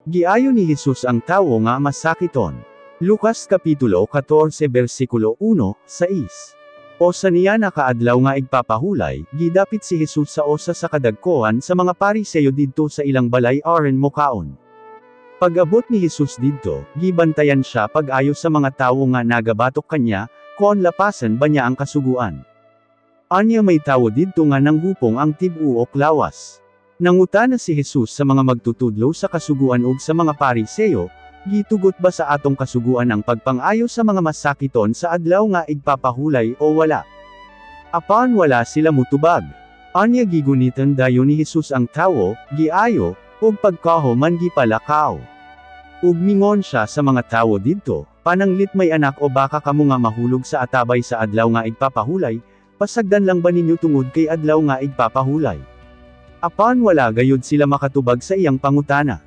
Giayo ni Jesus ang tawo nga masakiton. Lucas Kapitulo 14 versikulo 1, 6. Usa niya na kaadlaw nga igpapahulay, gidapit si Jesus sa usa sa kadagkoan sa mga Pariseo didto sa ilang balay aron mokaon. Pag-abot ni Jesus didto, gibantayan siya pag-ayo sa mga tawo nga nagabatok kanya, kon lapasan ba niya ang kasuguan. Anya may tawo didto nga nanghupong ang tib-uok lawas. Nangutana si Jesus sa mga magtutudlo sa kasuguan ug sa mga Pariseo, "Gitugot ba sa atong kasuguan ang pagpang-ayo sa mga masakiton sa Adlaw nga Igpapahulay o wala?" Apan wala sila mutubag. Anya gigunitan dayon ni Jesus ang tawo, giayo, ug pagkahuman gipalakaw. Ug mingon siya sa mga tawo didto, "Pananglit may anak o baka kamo nga mahulog sa atabay sa Adlaw nga Igpapahulay, pasagdan lang ba ninyo tungod kay Adlaw nga Igpapahulay?" Apan wala gayud sila makatubag sa iyang pangutana.